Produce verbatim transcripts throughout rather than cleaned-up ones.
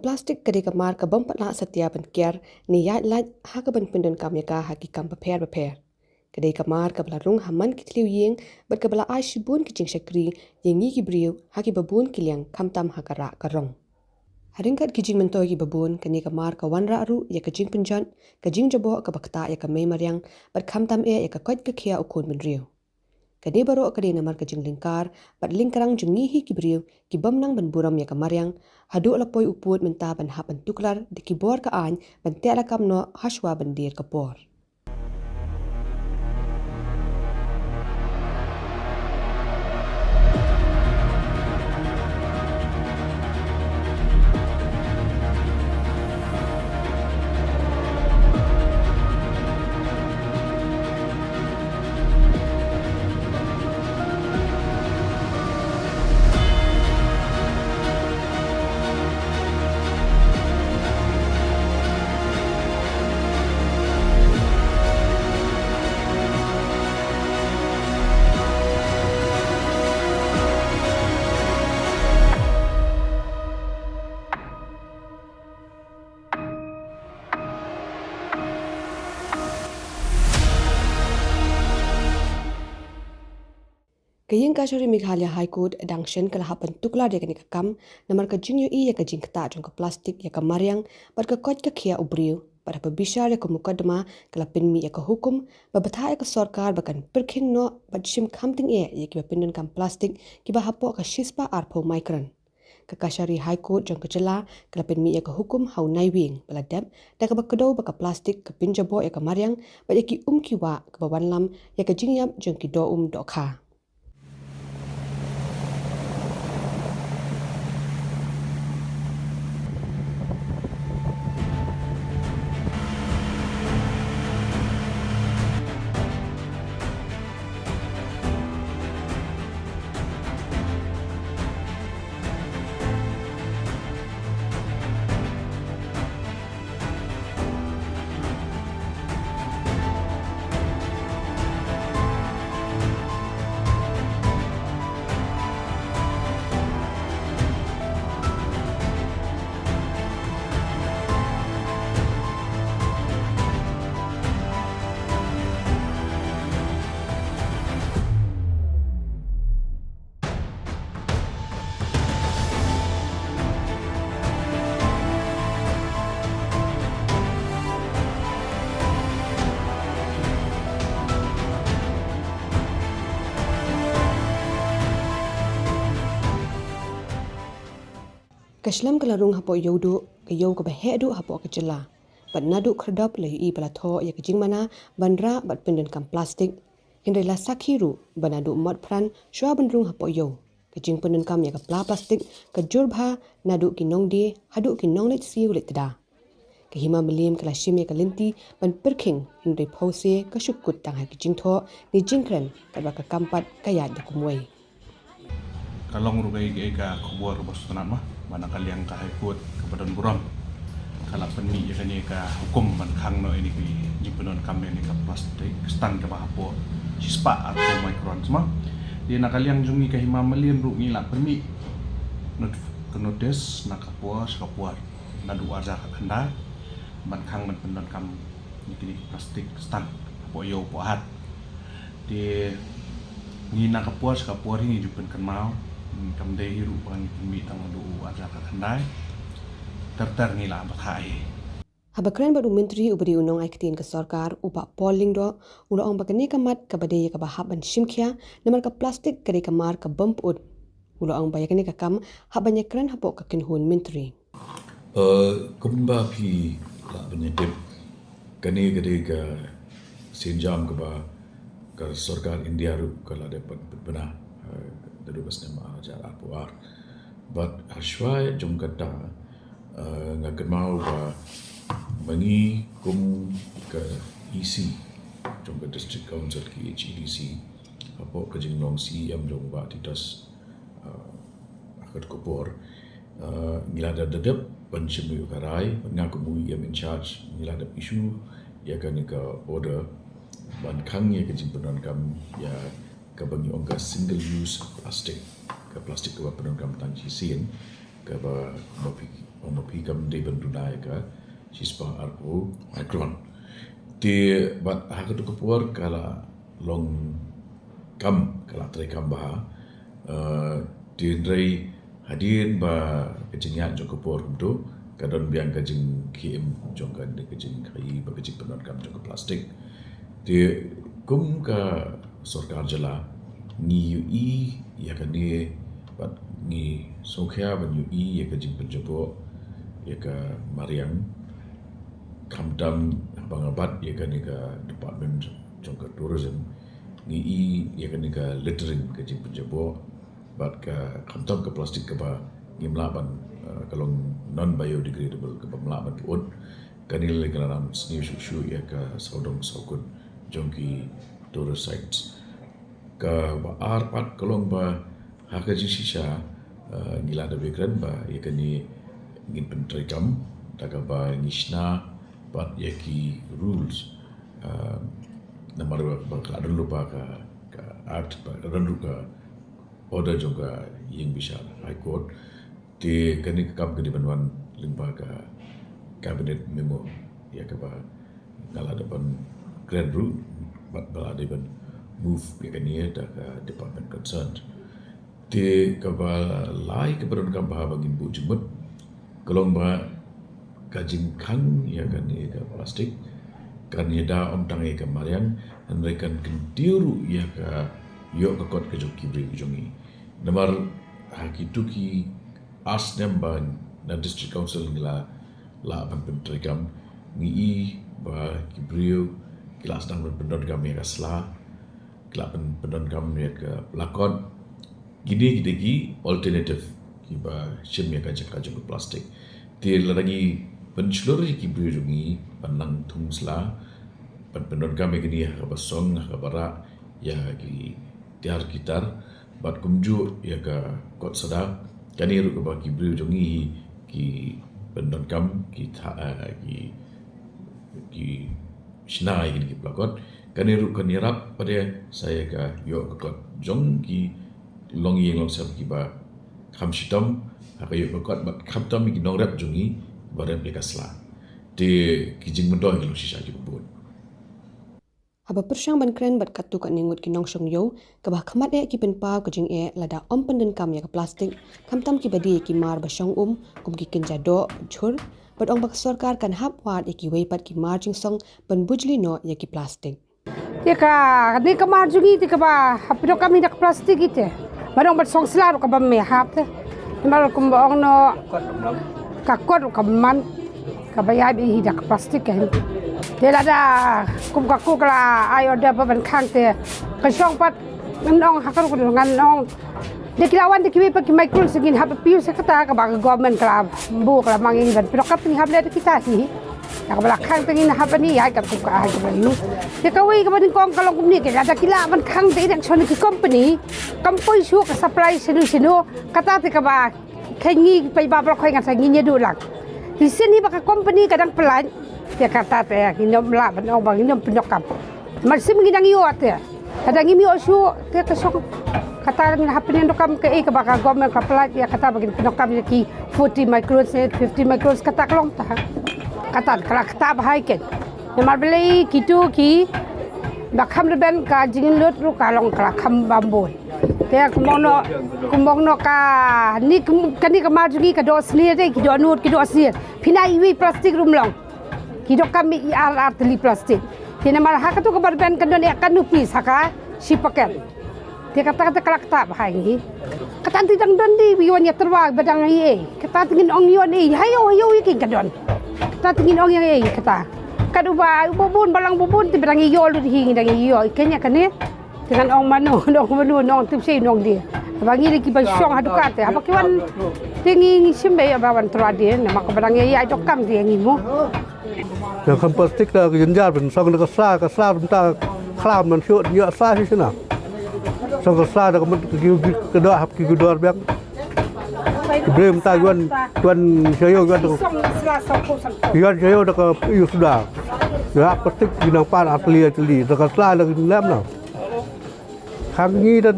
Plastik ka dei ka mar ka bym pat lah satia ban kiar ne ïaid lait ha kaban pyndonkam ïa ka ha ki kam bapher bapher. Ka dei ka mar kaba la rung ha man ki thliew ïing bad kaba la ai shibun ki jingshakri ïa ngi ki briew ha kiba bun ki liang khamtam ha ka rah ka rong. Ha ryngkat ki jingmyntoi kiba bun, kane ka mar ka wanrah ruh ïa ka jingpynjot, ka jingjaboh kaba ktah ïa ka mei mariang bad khamtam eh ïa ka koit ka khiah u khun bynriew. Kane baroh ka dei namar ka jinglyngkar bad lyngkrang jong ngi hi ki briew ki bym nang ban burom ïa ka mariang, haduh la poi u pud mynta ban hap ban tuklar da ki bor ka aiñ ban teh lakam noh hashwa ban dier ka por. Ka ïing kashari Meghalaya High Court dang shen ka la hap ban tuklar ïa kane ka kam, namar ka jingïohi ïa ka jingktah jong ka plastik ïa ka mariang bad ka koit ka khiah u briew, bad haba bishar ïa ka mukotduma ka la pynmih ïa ka hukum ba bthah ïa ka sorkar ba kan pyrkhing noh bad shim kham tyngeh ïa kiba pyndonkam plastik kiba hapoh ka shispah arphew micron. Ka kashari High Court jong ka jylla ka la pynmih ïa ka hukum ha u naiwieng ba la dep, da kaba kdew ba ka plastik ka pynjaboh ïa ka mariang bad ïa ki um ki wah, kaba wanlam ïa ka jingïap jong ki doh um doh kha. Ka shlem ka la rung hapoh ïewduh, ka ïew kaba heh duh hapoh ka jylla. Bad naduh khyrdop la ïohi ba la thoh ïa ka jingmana ban rah bad pyndonkam plastik. Hynrei la sakhi ruh ba naduh mot phran shuwa ban rung hapoh ïew, ka jingpyndonkam ïa ka pla plastik ka jur bha naduh ki nongdie haduh ki nongleit siew leit tda. Ka hima Mylliem ka la shim ïa ka lynti ban pyrkhing, hynrei phewse ka shu kut tang ha ki jingthoh ne jingkren, katba ka kam pat ka ïaid da kumwei. Ka long ruh kaei kaei ka khubor kaba sngewtynnat ma, ba na ka liang ka High Court kaba don burom ka la pynmih ïa kane ka hukum ban khang noh ïa kine ki jingpyndonkam ïa kane ka plastik stand kaba hapoh shispah arphew micron ma. Te na ka liang jong ngi ka hima Mylliem ruh ngi la pynmih not-, ka notice na ka por sha ka por, naduh arhajar khatkhyndai ban khang ban pyndonkam ïa kine ki plastik stand hapoh ïew hapoh hat. Te ngi na ka por sha ka por hi ngi ju pynkynmaw, kam dei hi ruh ba ngi pynmih tang naduh arhajar khatkhyndai. Ter ter ngi la bthah hi. Haba kren bad u Myntri uba dei u nongaiktien ka sorkar, u Bah Paul Lyngdoh, u la ong ba kane ka mat kaba dei ïa kaba hap ban shim khia, namar ka plastik ka dei ka mar ka bym pyut. U la ong ba ïa kane ka kam hap ban ïakren hapoh ka kynhun Myntri. Eh, kumba phi lah ban ïatip, kane ka dei ka sienjam kaba ka sorkar India ruh ka la dep ban pynbna, eh, naduh ka snem arhajar arphew ar. Bad hashwa jong kata, eh, nga kynmaw ba ma ngi kum ka E C jong ka District Council, ki H E D C, hapoh ka jinglong C E M jong u Bah Titus, uh, ha kata ka por, uh, ngi la dep, dep ban shim ïa ka rai, bad nga kum u E M in charge, ngi la dep issue ïa kane ka order ban khang ïa ka jingpyndonkam ïa kaba ngi ong ka single use plastic, ka plastik kaba pyndonkam tang shisien. kaba ma phi, ma phi kam dei ban duna ïa ka shispah arphew micron. Te bad ha katu ka por ka la long kam, ka la trei kam bha. Eh, te hynrei hadien ba ka jingïaid jong ka por kumtu, ka don biang ka jingkhie im jong ka, ka jingkhaii bad ka jingpyndonkam jong ka plastik. Te kum ka sorkar jylla ngi ïohi ïa kane bad ngi sngewkhia ban ïohi ïa ka jingpynjaboh ïa ka mariang, khamtam haba nga bat ïa kane ka department jong ka tourism, ngi ïohi ïa kane ka littering, ka jingpynjaboh bad ka khamtam ka plastik kaba ngim lah ban, eh, ka long non biodegradable, kaba ym lah ban pyut. Kane lei ka la ram sniew shuh shuh ïa ka sawdong sawkun jong ki tourist sites. Kaba ar pat ka long ba ha ka jingshisha, eh, ngi la da biang ba ïa kane ngin pyntreikam da kaba ngi shna pat ïa ki rules, eh, namar ba ka la don lypa ka, ka act, ba ka la don lypa ka order jong ka ïing bishar High Court. Te kane ka kam ka dei ban wan lyngba ka cabinet memo ïa kaba nga la dep ban kren ruh bad ba la dei ban move ïa kane da ka department concerned. Te kaba lai kaba donkam bha ba ngin buh jingmut ka long ba ka jingkhang ïa kane ka plastik kan ïada ym tang ïa ka mariang, hynrei kan kyntiew ruh ïa ka ïoh ka kot ka jong ki briew jong ngi. Namar ha kitu ki ar snem ba na District Council ngi la lah ban pyntreikam, ngi i ba ki briew ki la sdang ban pyndonkam ïa ka sla, ki la pyn-, pyndonkam ïa ka plakot. Kine ki dei ki alternative kiba shim ïa ka jaka jong ka plastik. Te lada ngi pynshlur ïa ki briew jong ngi ban nang thung sla, ban pyndonkam ïa kine ha kaba song, ha kaba rah, ïa ki tiar ki tar, bad kumjuh ïa ka kot sada, kane ruh kaba ki briew jong ngi ki pyndonkam, ki tha-, eh, ki, ki shna ïa kine ki plakot, kane ruh kan ïarap pat de sa ïa ka ïoh ka kot jong ki longïing longsem kiba kham shitom ha ka ïoh ka kot bad khamtam ïa ki nongrep jong ngi ba rep ïa ka sla. Te ki jingmyntoi ki long shisha kiba bun. Haba pyrshang ban kren bad katto katne ngut ki nongshong ïew, kaba ha khmat eh ki pynpaw ka jingeh lada ym pyndonkam ïa ka plastik, khamtam kiba die ïa ki mar ba shong um, kum ki kynja doh, jhur, bad ong ba ka sorkar kan hap wad ïa kiwei pat ki mar jingsong ban bujli noh ïa ki plastik. Te kane ka mar jong ngi te kaba hap pyndonkam ïa ka plastik ite. Ba dang ban song sla ruh kaba ym hap te. Namar kumba ong noh ka kot ruh kam man. Kaba ïaid beit hi da ka plastik ka hin. Te lada kum ka ku ka la ai order ba ban khang te ka shong pat ngan ong ha ka ruh ngan ong. Te ki la wan te kiwei pat ki microns ngin hap pynïoh sa kata kaba ka government ka la buh ka la ma ngi ban pyndonkam te ngi hap leh da kita hi. Da kaba la khang te ngin hap ban ïaid kat kum ka ai kaba ïoh. Te kawei kaba nyngkong ka long kumne ke lada ki lah ban khang te i dang shong ki company kam poi shuh ka supply shano shano kata te kaba Khein ngi pei ba ba la khoi ngan sa ngi ñiew duh lang. Te sien hi ba ka company ka dang pynlait. Te kata te ngi nym lah ban ong ba ngi nym pyndonkam. Mar sien ngi dang ïoh te. Lada ngim ïoh shuh te ka shong. Kata ngin hap pyndonkam kaei kaba ka government ka pynlait ïa kata ba ngin pyndonkam ïa ki forty microns ne fifty microns kata ka long ta. Kata ka la kata ba hai ken. Namar balei kitu ki ba kham rben ka jinglut ruh ka long ka la kham bam bun. Te kumno, kumno kane, kane ka mar jong ngi ka doh snier te, ki doh nud, ki doh snier. Phi nai iwei plastik ruh ym long. Ki donkam i ar ar tylli plastik. Te namar ha katu ka bar ben ka don ïa kano piece ha ka shi packet. Te kata kata ka la kata ba hai ngi. Kata te dang don dei ba ïoh ïa tyrwa ba dang ei ei. Kata te ngin ong ïoh ei. Hayo hayo ïa ki ka don. Kata te ngin ong ïa ei kata. Kat uba uba bun ba lang uba bun te ba dang ïoh lut hi ngi dang ïoh. Kane kane. Te ngan ong mano, nong mano, nong tip sei nong die. Haba ngi lei kiba shong ha dukan te, haba ki wan te ngi ngi shim beit haba wan tyrwa die, namar kaba dang ïa ïa donkam te ngi mo. Nang kham plastik da ka jynjar ban shong da ka sla, ka sla ban ta khlam ban shuh ïa sla shi sna. Shong ka sla da ka mut ka ki ka da hap ki ka dor biang. Ki briew mynta yuan, yuan shayo, yuan da ka, yuan shayo da ka ïu suda. Ïa plastik ki nang pan ar tylli ar tylli da ka sla da ki lem na. Khang ngi don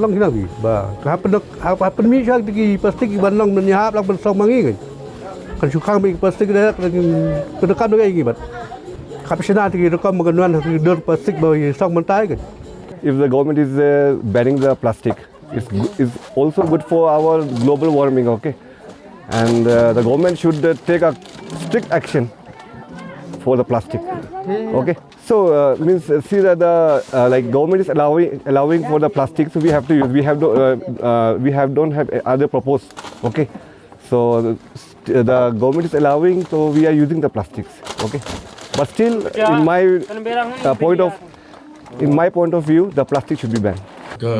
long hi lang ngi ba ka hap pyndonkam, hap pynmih shuwa ki plastik ban long ban ïahap lang ban song ma ngi ngi. Kan shu khang beit ki plastik da kan pyndonkam da ngi bad. Hap shna ki rukom ba kan wan ki dur plastik ba song mynta ngi. If the government is uh, banning the plastic, it's, it's also good for our global warming, okay? And uh, the government should uh, take a strict action for the plastic, okay? So uh, means uh, see that the uh, like government is allowing allowing for the plastic, so we have to use. We have to uh, uh, we have don't have other propose, okay? So the, the government is allowing, so we are using the plastics, okay? But still, in my uh, point of in my point of view, the plastic should be banned. Ka,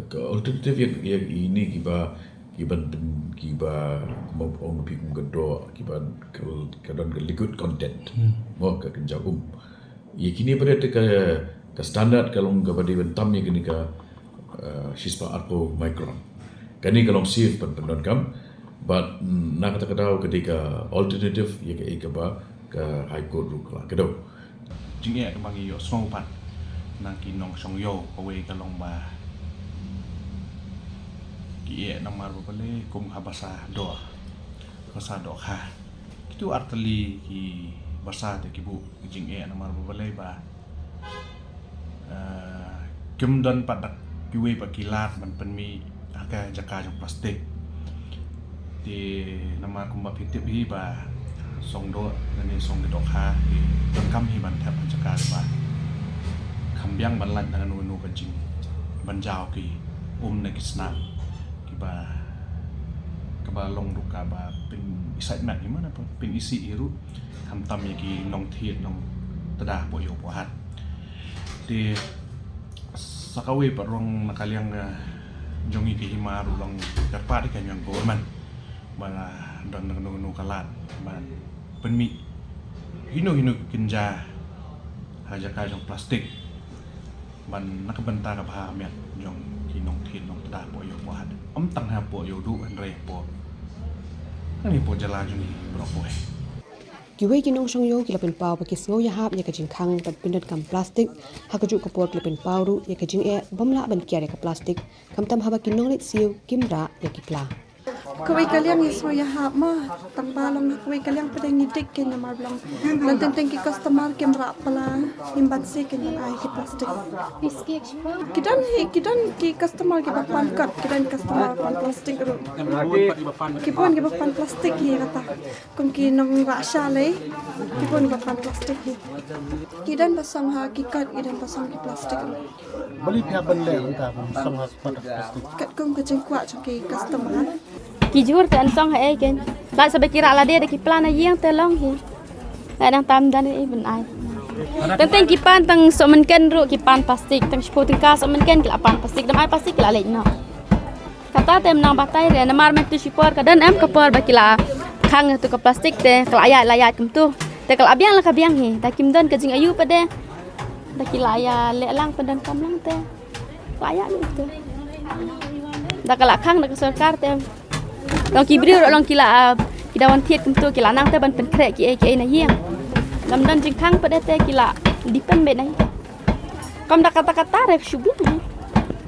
ka alternative ïa, ïa ini kiba, kiba, kiba, mo ong pi kum ka do, kiba, ka, ka don ka liquid content. Hmm. Mo ka kynja um. Ïa kine pat te ka, ka standard ka long kaba dei ban tam ïa kane ka, uh, shispah arphew micron. Kane ka long safe ban pyndonkam, but, mm, na kata ka daw ka dei ka alternative ïa ka, ïa kaba ka High Court ruh ka la kdew. Jingeh kaba ngi ïohsngew pat na ki nongshong ïew kawei ka long ba ki eh namar ba balei kum ha basa doh, basa dohkha. Kitu artylli ki basa te ki buh ki jingeh namar ba balei ba, eh, kim don pat da kiwei pat ki lad ban pynmih ha ka jaka jong plastik. Te namar kumba phi tip hi ba song doh lane song ki dohkha ki donkam hi ban thep ha jaka ba kham biang ban lait na kano kano ka jing ban jaw ki um ne ki snam kiba, kaba long ruh kaba pyn-i sait met hi, mane pyn-i sih hi ruh, khamtam ïa ki nongthied nongtda hapoh ïew hapoh hat. Te sa kawei pat ruh na ka liang, eh, jong ngi ki hima ruh long kyrpad ïa ka jong government ba don kano kano ka lad ban pynmih hino hino ki kynja ha jaka jong plastik ban na ka bynta ka bha miat jong ki nongthied nongtda hapoh ïew hapoh hat. Ym tang hapoh ïew duh hynrei hapoh, hynrei hapoh jylla jong ngi baroh kawei. Kiwei ki nongshong ïew ki la pynpaw ba ki sngew ïahap ïa ka jingkhang ban pyndonkam plastik, ha kajuh ka por ki la pynpaw ruh ïa ka jingeh bym lah ban kiar ïa ka plastik, khamtam haba ki nongleit siew kim rah ïa ki pla. Kawei ka liang ngi sngew ïahap ma, tang ba long kawei ka liang pat ngi dik kein namar ba long, long teng teng ki customer kim rah pla, ngim banse kein ban ai ki plastik. Ki don hi, ki don ki customer kiba pan kot, ki don customer pan plastik ruh. Ki bun kiba pan plastik hi kata. Kum ki nongrah sha lei, ki bun ba pan plastik hi. Ki don ba song ha ki kot, ki don ba song ki plastik. Balei phi hap ban leh mynta ban song ha ki kot plastik? Katkum ka jingkwah jong ki customer. Ki jhur te yn song ha ei kein. Lait sa ba ki rah lade da ki pla na ïing te long hi. Lait nang tam don ei ban ai. Teng teng ki pan tang sohmynken ruh ki pan plastik, tang shiphew tyngka sohmynken ki la pan plastik, dang ai plastik ki la leit noh. Kata te ym nang batai re, namar mynta shipor ka don em ka por ba ki la khang ïa tu ka plastik te, ka la ïaid la ïaid kumtu. Te ka la biang la ka biang hi, da kim don ka jingayu pat de. Da ki la ïa leh lang pyndonkam lang te. Ka la ïaid kumtu. Da ka la khang da ka sorkar te. Long ki briew ruh long ki la, ah, ki da wan thied kumtu, ki la nang te ban pynkhreh kiei kiei na ïing. Ngam don jingkhang pat de te ki la depend beit na ïing. Kam da kata kata re shu biang hi.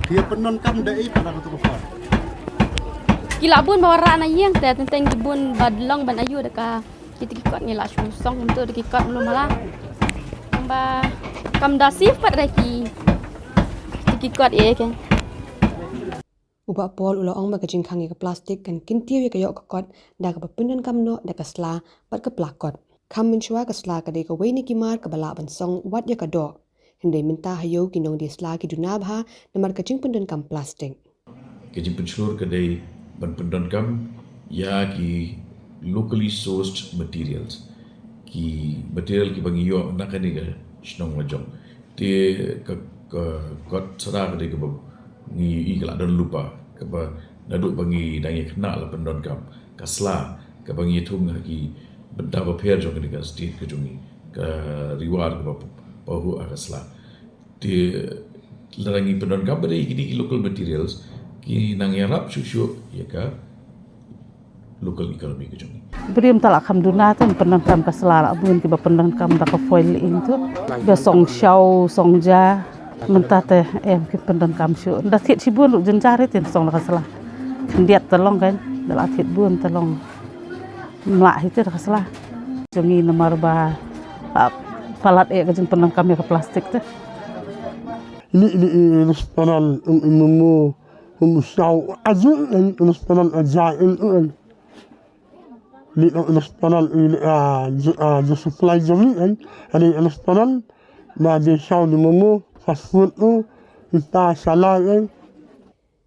Ki pyndonkam da ei pat da kata ka por? Ki la bun ba wanrah na ïing te, teng teng ki bun ba long ban ayu da ka, kita ki kot ngi la shu song kumtu da ki kot mlu mala. Ba kam da sif pat re ki, kita ki kot ei kein. U Bah Paul u la ong ba ka jingkhang ïa ka plastik kan kyntiew ïa ka ïoh ka kot da kaba pyndonkam noh da ka sla bad ka pla kot. Kham mynshuwa ka sla ka dei kawei na ki mar kaba lah ban song wat ïa ka doh. Hynrei mynta ha ïew ki nongdie sla ki duna bha namar ka jingpyndonkam plastik. Ka jingpynshlur ka dei ban pyndonkam ïa ki locally sourced materials. Ki material kiba ngi ïoh na kane ka shnong la jong. Te ka, ka kot sla ka dei kaba ngi i ka la don lypa, kaba naduh ba ngi dang ïa khynnah la pyndonkam. Ka sla kaba ngi thung ha ki bynta bapher jong kane ka state ka jong ngi, ka Ri War kaba pahuh ha ka sla. Te lada ngi pyndonkam pat de kine ki local materials, ki nang ïarap shuh shuh ïa ka local economy ka jong ngi. Briew mynta la kham duna te pyndonkam ka sla, la bun kiba pyndonkam da ka foil ïing tu. Ba song shaw, song ja. Mynta te em kin pyndonkam shuh. Nda thied shibun ruh jynjar hi te song da ka sla. Khyndiat te long kan, da la thied bun te long. Mlah hi te da ka sla. Jong ngi namar ba, ah, palat eh ka jingpyndonkam ïa ka plastik te. Li li i restaurant um imumu um sau aju en restaurant aja en en. Li i restaurant i li a ju a ju supply jong li en. Ani restaurant ma di sau di mumu fast food u ita salai en.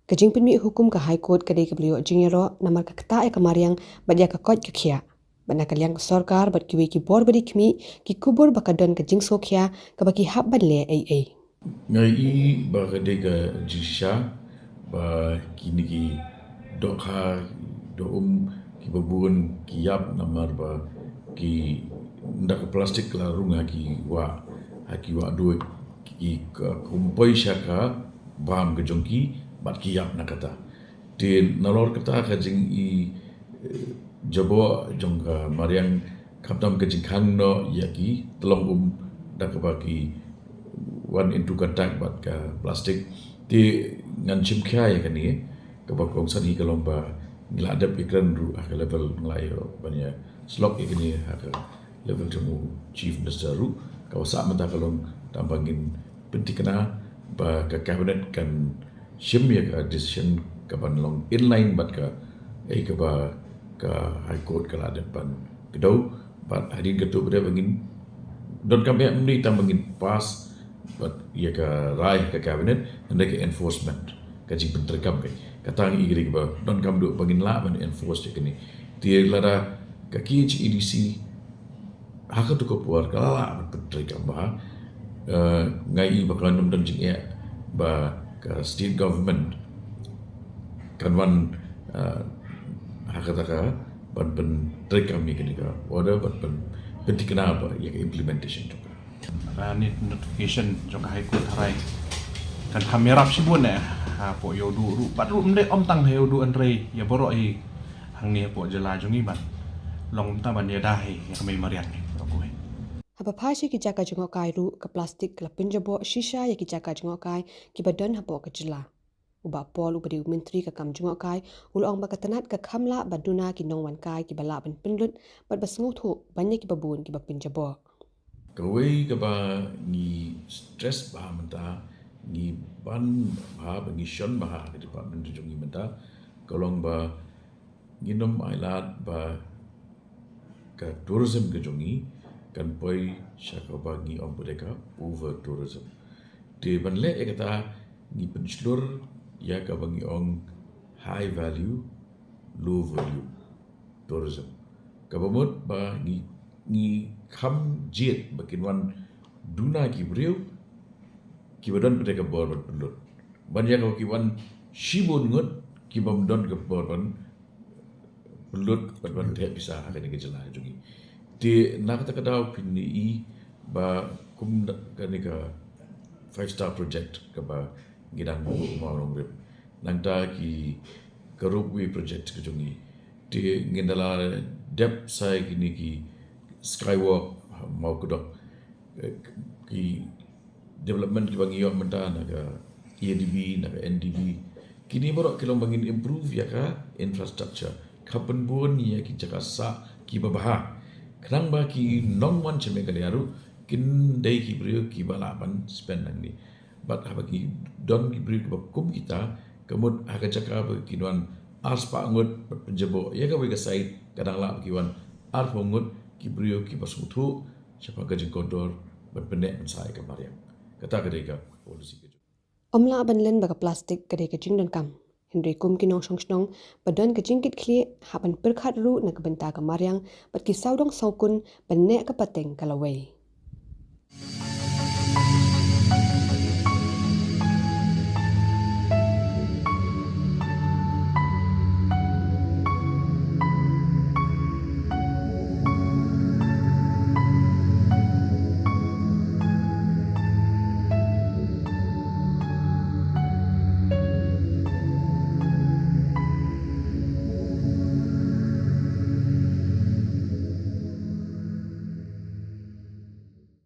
Ka jingpynmih hukum ka High Court ka dei kaba la ïoh jingïaroh namar ka ktah ïa ka mariang bad ïa ka koit ka khiah. Bad na ka liang ka sorkar bad kiwei ki bor ba dei khmih ki kubur ba ka don ka jingsngewkhia kaba ki hap ban leh ei ei. Nga i ba ka dei ka jingshisha ba kine ki dohkha dohum kiba bun ki ïap namar ba ki nda ka plastik la rung ha ki wah, ha ki wah duh, ki ka kum poi sha ka bam ka jong ki bad ki ïap na kata. Te nalor kata ka jing i, eh, jaboh jong ka mariang khamtam ka jingkhang noh ïa ki, te long um da kaba ki wan into contact bad ka plastik. Te ngan shim khia ïa kane, kaba kongsan hi ka long ba ngi la dep ïakren ruh ha ka level ngi la ïoh ban ïa slok ïa kane ha ka level jong u Chief Minister ruh, kaba sah mynta ka long tang ba ngin pynthikna ba ka cabinet kan shim ïa ka decision kaban long in line bad ka, eh, kaba ka High Court ka la dep ban kdew. Bad hadien katto ba dei ba ngin donkam ïa mynta tang ba ngin pass bad ïa ka rai ka cabinet, hynrei ka enforcement, ka jingpyntreikam ka, ka tang i kri ba donkam duh ba ngin lah ban enforce ïa kane. Te lada ka K H A D C ha kato ka por ka la lah ban pyntreikam bha, eh, nga i ba kan ym don jingeh ba ka state government kan wan, eh, ha kata ka ban pyntreikam ïa kane ka order ban pyn, pynthikna ba ïa ka implementation jong ka. Ka ni notification jong ka High Court hynrei kan kham ïarap shibun eh hapoh Ïewduh ruh, bad ruh ym dei ym tang ha Ïewduh hynrei ïa baroh hi hangne hapoh jylla jong ngi ban long kumta ban ïada hi ïa ka mei mariang hi baroh kawei. Haba phai sha ki jaka jngohkai ruh ka plastik ka la pynjaboh shisha ïa ki jaka jngohkai kiba don hapoh ka jylla. U Bah Paul uba dei u Myntri ka kam jngohkai u la ong ba ka tnat ka kham lah ba duna ki nongwan kai kiba lah ban pynlut bad ba sngewthuh ban ïa kiba bun kiba pynjaboh. Kawei kaba ngi stress bha mynta, ngi ban bha, ba ngi shon bha ha ka department jong ngi mynta ka long ba ngin ym ailad ba ka tourism ka jong ngi kan poi sha kaba ngi ong ba dei ka over tourism. Te ban leh ïa kata ngi pynshlur ïa kaba ngi ong high value low volume tourism, kaba mut ba ngi, ngi kham jied ba kin wan duna ki briew kiba don pat ka bor ban pynlut, ban ïa kaba ki wan shibun ngut kiba ym don ka bor ban pynlut bad ban theh pisa ha kane ka jylla jong ngi. Te na kata ka daw phin ïohi ba kum kane ka five star project kaba ngi dang buh ha Mawlongrim, nangta ki ka ropeway project ka jong ngi. Te ngin da la dep sa ïa kine ki skywalk ha Mawkdok, eh, ki development kiba ngi ïoh mynta na ka E A D B, na ka N D B. Kine baroh ki long ba ngin improve ïa ka infrastructure, ka pynbun ïa ki jaka sah kiba bha, khnang ba ki nongwan sha Meghalaya ruh kin dei ki briew kiba lah ban spend nangne. Bad haba ki don ki briew kiba kum kita, ka mut ha ka jaka ba kin wan arspah ngut bad pynjaboh ïa kawei ka side, ka dang lah ba ki wan arphew ngut ki briew kiba sngewthuh shaphang ka jingkordor ban pynneh pynsah ïa ka mariang. Kata ka dei ka policy ka jong. Ym lah ban len ba ka plastik ka dei ka jingdonkam, hynrei kum ki nongshong shnong ba don ka jingkitkhlieh hap ban pyrkhat ruh na ka bynta ka mariang bad ki sawdong sawkun ban neh ka pateng ka lawei.